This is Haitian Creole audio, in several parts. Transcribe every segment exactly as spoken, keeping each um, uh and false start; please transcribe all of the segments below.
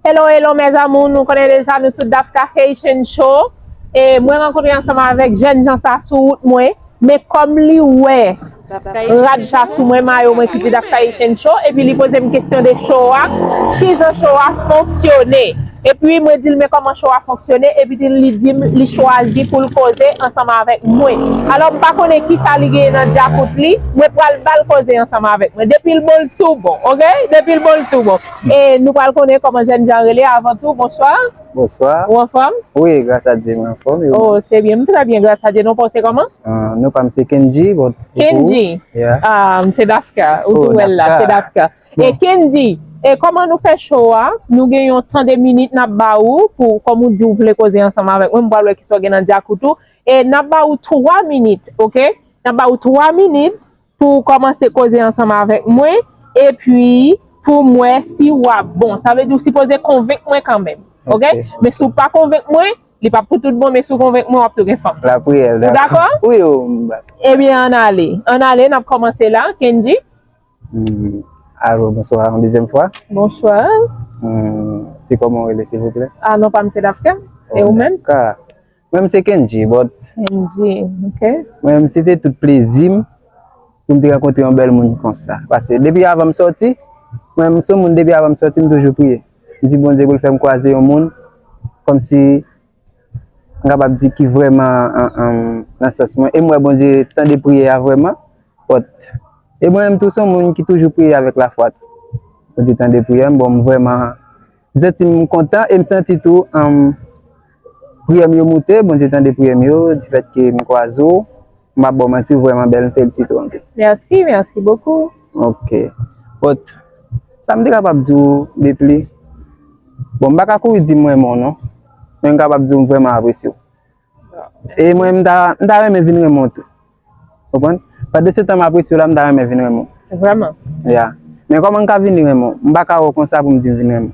Hello, hello, mes amours, nou konnen deja, nou sou Dafka Haitian Show. E mwen rankontre ansanm avèk jèn jan sa sou wout mwen. Men kòm li wè rad sa sou mwen, mayo mwen ki di Dafka Haitian Show, epi li poze m kesyon de show a, kijan show a fonksyone. Epi mwen di l, men kòman show a fonksyone, epi li di m li chwazi pou l koze ansanm avèk mwen. Alò, m pa konnen kisa li genyen nan dyakout li, mwen pral ba l koze ansanm avèk mwen. Depi l bon, l tou bon, oke? Depi l bon, l tou bon. E nou pral konnen kòman jèn jan rele avan tou. Bonswa. Bonswa. Ou anfòm? Wi, gras a Dye, mwen anfòm. E ou? Oh, se byen. M trè byen, gras a Dye. Non pa w se kòman? Ah, non pa m se Kendji, but. Kendji? Yeah. Ah, m se Dafka. Ou tou wè l la, se Dafka. E Kendji, e kòman nou fè show a? Nou gen yon tan de minit n ap ba ou pou, kòm ou di w vle koze ansanm avèk mwen, m pral wè kisa w gen nan dyakout ou. E n ap ba ou twa minit, oke? N ap ba ou twa minit pou w kòmanse koze ansanm avèk mwen, epi pou m wè si w ap bon. Sa vle di w sipoze konvenk mwen kanmenm, oke? Men si w pa konvenk mwen, li p ap pou tout bon, men si w konvenk mwen, w ap tou gen fanm. Lapriyè, ou dakò? Wi, wi, m dakò. Ebyen, ann ale. Ann ale, n ap kòmanse la, Kendji. Hmm, alo, bonswa, yon dezyèm fwa. Bonswa. Hmm, se kòman w rele, silvouplè? Ah, non pa m se Dafka. E ou menm? Dafka. Mwen, m se Kendji, but. Kendji, oke. Mwen, m se te tout plezi m pou m te rankontre yon bèl moun konsa. Paske depi avan m sòti, mwen, m se yon moun depi avan m sòti, m toujou priye. M di Bondye pou l fè m kwaze yon moun, kòmsi, m kapab di ki vrèman, an, an, nan sans mwen. E m wè Bondye tande priyè a vrèman. But, e mwen menm tou, se yon moun ki toujou priye avèk lafwa tou. Bondye tande priyè m, bon, m vrèman, m santi m kontan e m santi tou, um, priyè m yo moute, Bondye tande priyè m yo, difèt ke m kwaze w, m ap ba w manti, ou vrèman bèl, m felisite w anpil. Merci, merci beaucoup. Ok. But, sa m te kapab di w de plis? Bon, m pa ka kouri di m renmen w non, men m kapab di w m vrèman apresye w. E mwen, m ta, m ta renmen vin renmen w tou. Konprann? Pandan se tan m apresye w la, m ta renmen vin renmen w. Vrèman? Ya. Men kòman m ka vin renmen w? M pa ka wè w konsa pou m di m vin renmen w.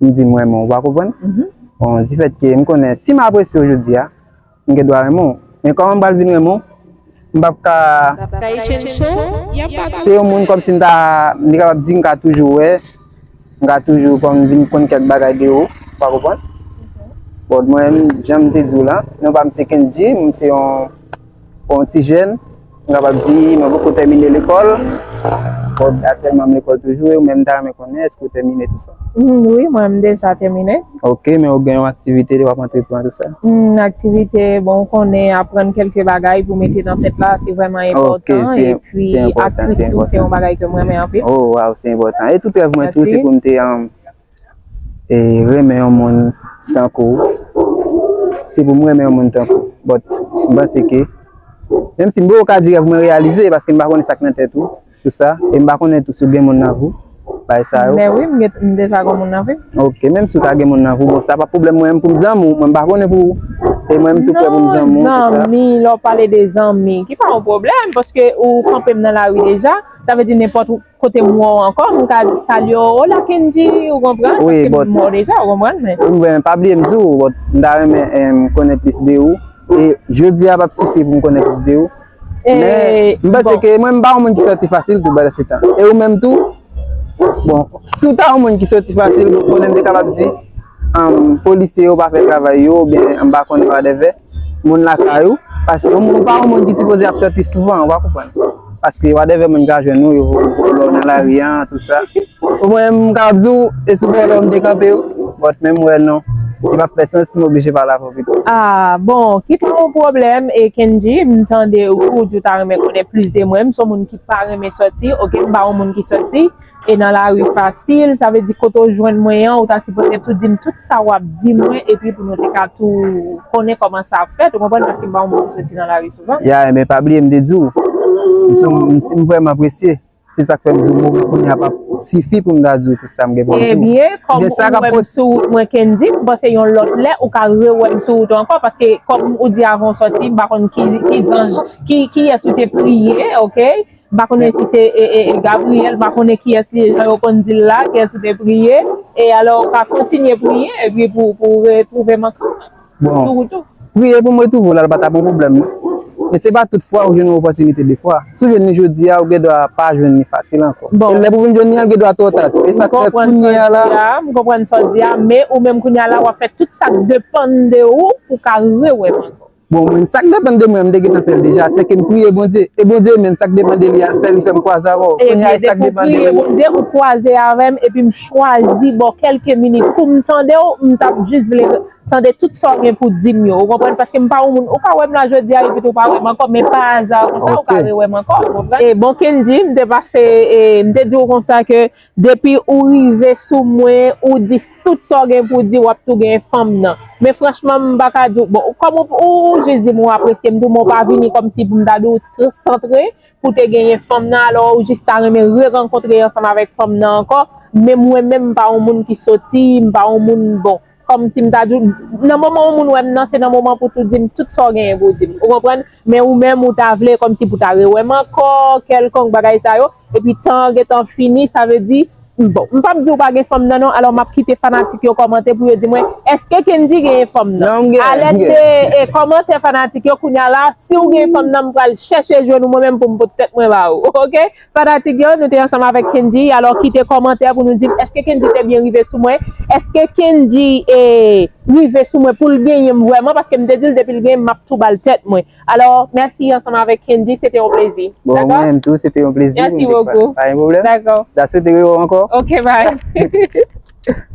M di m renmen w, ou pa konprann? Mhm. Bon, difèt ke m konnen, si m apresye w jodi a, m gen dwa renmen w. Men kòman m pral vin renmen w? M p ap ka. Se yon moun kòmsi m ta, m te kapab di m ka toujou wè, m ka toujou kòm vin konn kèk bagay de ou, ou pa konprann? Bon, mwen, jan m te di w la, non pa m se Kendji, m se yon, yon ti jèn, m kapab di, mwen poko tèmine lekòl. Bon, aktyèlman m lekòl toujou, e ou menm m ta renmen konnen, èske ou tèmine tou sa? Mm, wi, mwen, m deja tèmine. Ok, men ou gen yon aktivite w ap antreprann tou sa? Mm, aktivite, bon, ou konnen, aprann kèlke bagay pou mete nan tèt la, se vrèman enpòtan. Ok, se, epi, se enpòtan, aktris tou, se yon bagay ke m renmen anpil. Oh, waw, se enpòtan. E tout rèv mwen tou, se pou m te, um, e, renmen yon moun tankou w. Se pou m renmen yon moun tankou w. But, m panse ke, menm si m poko ka di rèv mwen reyalize, paske m pa konnen sa k nan tèt ou. Tou sa, e m pa konnen tou si w gen moun nan vi w, bagay sa yo. Men wi, m gen, m deja gen moun nan vi m. Ok, menm si w ta gen moun nan vi w, bon, sa pa pwoblèm, mwen menm pou m zanmi w, mwen m pa konnen pou, e mwen menm tou prè pou m zanmi w, tou sa. Non, zanmi, lè w pale de zanmi, ki pa yon pwoblèm, paske ou kanpe m nan lari deja, sa vle di nenpòt kote m wè w ankò, m ka salye w, "Hola, Kendji," ou konprann? Wi, paske m wè w deja, ou konprann, men. Wi, men pa bliye m di w, but, m ta renmen, em, konnen plis de ou, e jodi a p ap sifi pou m konnen plis de ou. Men, m panse ke mwen, m pa yon moun ki sòti fasil tou, pandan se tan. E ou menm tou, bon, si w ta yon moun ki sòti fasil, bon, konnen m te kapab di, um, polisye yo pa fè travay yo, oubyen m pa konnen whatever, moun lakay ou, paske yon moun, ou pa yon moun ki sipoze ap sòti souvan, ou pa konprann. Paske whatever moun ka jwenn ou, yo vòlè w nan lari a, tou sa. Ou mwen, m kapab di w, e sou vòlè m te kanpe yo, but menm wè non, li p ap fè sans, m oblije pale avè w pito. Ah, bon, ki pa yon pwoblèm, e Kendji, m tande ou, ou di w ta renmen konnen plis de mwen, m se yon moun ki pa renmen sòti, ok, m pa yon moun ki sòti, e nan lari fasil, sa vle di kote w jwenn mwen an, ou ta sipoze tou di m tout sa w ap di mwen, epi pou nou te ka tou konnen kòman sa ap fèt, ou konprann, paske m pa yon moun ki sòti nan lari souvan. Ya, men pa bliye m te di w, m se, m, m vrèman apresye. Se sa k fè m di w moman kounye a p ap sifi pou m ta di w tout sa m gen pou m di w. Ebyen, kòm ou wè m sou wout mwen, Kendji, m panse yon lòt lè ou ka rewè m sou wout ou ankò, paske kòm ou di avan w sòti, m pa konn ki, ki zanj, ki, kiyès ou te priye, ok? M pa konnen si se, e, e, e, Gabriyèl, m pa konnen kiyès li, jan yo konn di l la, kiyès ou te priye, e alò ou ka kontinye priye, epi pou, pou w retwouve m ankò sou wout ou. Bon, priye pou m retwouve w la, l pa t ap yon pwoblèm, non. Men se pa tout fwa ou jwenn yon opòtinite de fwa. Si w jwenn li jodi a, ou gen dwa pa jwenn li fasil ankò. Bon. E lè pou w vin jwenn li an, l gen dwa twò ta tou. E sa k fè kounye a la. M konprann sa w di a, men ou menm kounye a la, w ap fè tout sa k depann de ou pou w ka rewè m ankò. Bon, mwen, sa k depann de mwen, m te gentan fè l deja, se ke m priye Bondye. E Bondye menm, sa k depann de li a, l fè, li fè m kwaze avè w. Kounye a, sa k depann de ou. Bondye, ou kwaze avè m, epi m chwazi, bon, kèlke minit pou m tande w, m t ap jis vle tande tout sa w gen pou di m yo. Ou konprann? Paske m pa yon moun, ou ka wè m la jodi a, epi tou w pa wè m ankò, men pa aza konsa, ou ka rewè m ankò, ou konprann? E bon, Kendji, m te pase, e, m te di w konsa ke depi ou rive sou mwen, ou di tout sa w gen pou di, w ap tou gen fanm nan. Men franchman, m pa ka di w, bon, kòm ou, ou, ou jis di m ou apresye m tou, men w pa vini kòmsi pou m ta di w santre, pou te genyen fanm nan, alò ou jis ta renmen rerankontre ansanm avèk fanm nan ankò, men mwen menm m pa yon moun ki soti, m pa yon moun bon. Kòmsi m ta di w, nan moman yon moun wè m nan, se nan moman pou tou di m tout sa w genyen pou w di m. Ou konprann? Men ou menm, ou ta vle kòmsi pou ta rewè m ankò, kèlkonk bagay sa yo, epi tan an gentan fini, sa vle di, bon, m p ap di w pa gen fanm nan non, alò m ap kite fanatik yo kòmante pou yo di mwen, èske Kendji genyen fanm nan? Non, m gen, m gen. Alèd de, e, kòmantè fanatik yo, kounye a la, si w gen fanm nan, m pral chèche jwenn ou mwen menm pou m pot tèt mwen ba ou, oke? Fanatik yo, nou te ansanm avèk Kendji, alò kite kòmantè pou nou di m, èske Kendji te byen rive sou mwen? Èske Kendji, e, rive sou mwen pou l genyen m vrèman? Paske m te di l depi l genyen m, m ap tou ba l tèt mwen. Alò, mèsi ansanm avèk Kendji, se te yon plezi. Bon, mwen menm tou, se te yon plezi. Mèsi bokou. Pa gen pwoblèm. Dakò. N a swete rewè w ankò. Oke, bye.